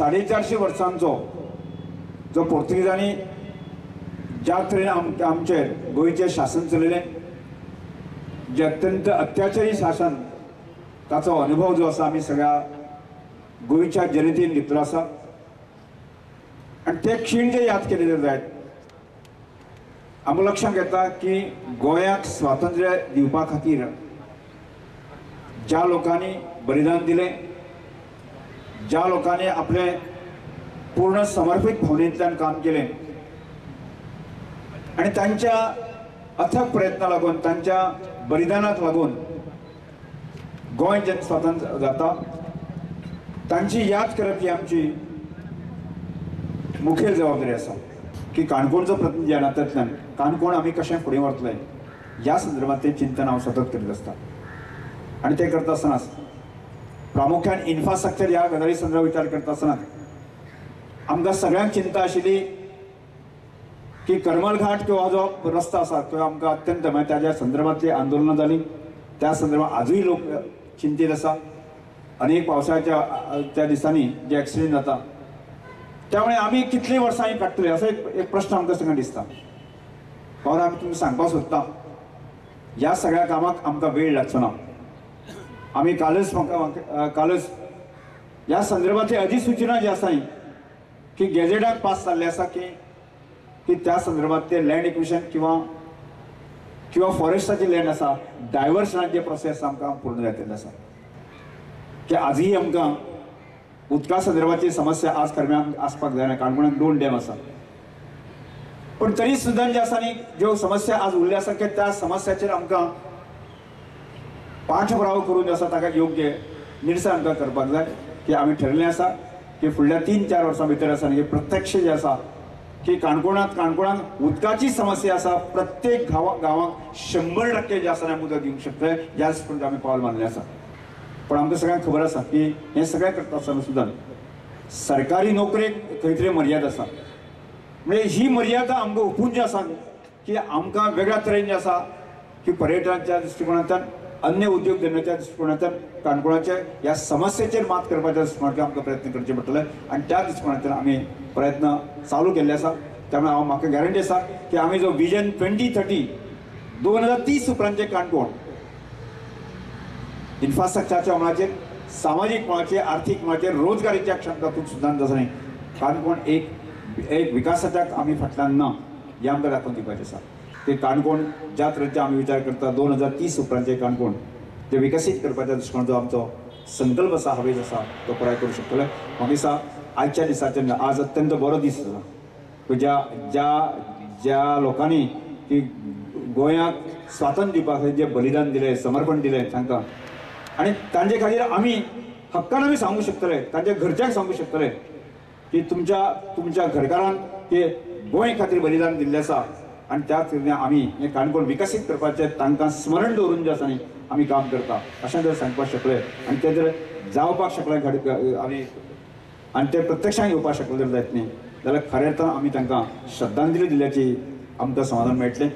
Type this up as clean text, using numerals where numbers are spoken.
450 वर्सांचो जो पोर्तुगीजांनी ज्या तरेन आमचेर गोंयचें शासन चलयलें, जे अत्यंत अत्याचारी शासन, ताचो अनुभव जो आसा आमी सगळ्या गोंयच्या जनतेन घेतलो आसा आनी ते क्षीण जे याद केले जर जायत आमकां लक्षांत येता की गोंयाक स्वातंत्र्य दिवपा खातीर ज्या लोकांनी बलिदान दिलें, ज्या लोकांनी आपले पूर्ण समर्पित भावनेंतल्यान काम केलें आनी तांच्या अथक प्रयत्नाक लागून, तांच्या बलिदानाक लागून गोंय जेन्ना स्वतंत्र जाता तांची याद करप ही आमची मुखेल जबाबदारी आसा की काणकोणचो प्रतिनिधी ह्या नात्यांतल्यान काणकोण आमी कशें फुडें व्हरतले ह्या संदर्भात तें चिंतन हांव सतत करीत आसता आनी तें करता आसतनाच प्रामुख्यान इन्फ्रास्ट्रक्चर ह्या गजाली संदर्भात विचार करता आसतना आमकां सगळ्यांक चिंता आशिल्ली की करमल घाट किंवा जो रस्ता आसा तो आमकां अत्यंत मागीर ताज्या संदर्भातली आंदोलनां जालीं, त्या संदर्भात आजूय लोक चिंतीत आसा. अनेक पावसाच्या त्या दिसांनी जे एक्सिडंट जाता त्यामुळे आमी कितलीं वर्सां ही काडटले असो एक प्रश्न आमकां सगळ्यांक दिसता. कारण आमी तुमकां सांगपाक सोदता ह्या सगळ्या कामाक आमकां वेळ लागचो ना. आमी कालच कालच ह्या संदर्भातली अधिसूचना जी आसा की गॅझेटाक पास जाल्ली आसा की त्या संदर्भात ते लँड एक्विशन किंवा किंवा फॉरेस्टाची लँड आसा डायवर्सनाचे प्रोसेस आमकां पूर्ण जातिल्लो आसा की आजही आमकां उदका संदर्भाची समस्या आज करम्याक आसपाक जायना. काणकोणाक 2 डॅम आसा पूण तरी सुद्दां जे आसा न्ही ज्यो समस्या आज उरल्यो आसा की त्या समस्याचेर आमकां पाठपुरावो करून जो आसा ताका योग्य निरसन आमकां करपाक जाय की आमी ठरयल्लें आसा की फुडल्या 3-4 वर्सां भितर आसा न्ही प्रत्यक्ष जे आसा की काणकोणांत उदकाची समस्या आसा प्रत्येक गांवांक 100% जे आसा आमी उदक दिवंक शकतले ह्या दृश्टीकोनांत आमी पावल मारलें आसा. पण आमकां सगळ्यांक खबर आसा की हें सगळें करता आसतना सुद्दां सरकारी नोकरेक खंय तरी मर्यादा आसा, म्हणजे ही मर्यादा आमकां हुपून जी आसा की आमकां वेगळ्या तरेन जे आसा की पर्यटनाच्या दृश्टिकोनांतल्यान अन्य उद्योग धंद्याच्या दृश्टिकोनांतल्यान काणकोणाच्या ह्या समस्येचेर मात करपाच्या दृश्टिकोनांतल्यान आमकां प्रयत्न करचे पडटले आनी त्या दृश्टिकोनांतल्यान आमी प्रयत्न चालू केल्ले आसा. त्यामुळे हांव म्हाका गॅरंटी आसा की आमी जो विजन 2030 2030 उपरांतचें काणकोण इन्फ्रास्ट्रक्चराच्या मळाचेर, सामाजीक मळाचेर, आर्थीक मळाचेर, रोजगारीच्या क्षमतातून सुद्दां जाता न्ही काणकोण एक विकासाच्या आमी फाटल्यान ना हें आमकां दाखोवन दिवपाचें आसा. ते काणकोण ज्या तरेचे आमी विचार करता 2030 उपरांतचें काणकोण ते विकसीत करपाच्या दृश्टिकोनाचो आमचो संकल्प आसा, हावेस आसा तो पुराय करूंक शकतले. म्हाका दिसता आयच्या दिसाचेर आज अत्यंत बरो दीस आसा ज्या ज्या ज्या लोकांनी की गोंयाक स्वातंत्र्य दिवपा खातीर जें बलिदान दिलें, समर्पण दिलें तांकां आनी तांचे खातीर आमी हक्कान आमी सांगूंक शकतले, तांच्या घरच्यांक सांगूंक शकतले की तुमच्या घरकारान ते गोंय खातीर बलिदान दिल्लें आसा आनी त्या तरेन आमी हें काणकोण विकसीत करपाचें तांकां स्मरण दवरून जें आसा न्ही आमी काम करता अशें जर सांगपाक शकले आनी तें जर जावपाक शकलें आमी आनी तें प्रत्यक्षान येवपाक शकलें जर जायत न्ही जाल्यार खऱ्या अर्थान आमी तांकां श्रद्धांजली दिल्याची आमकां समाधान मेळटलें.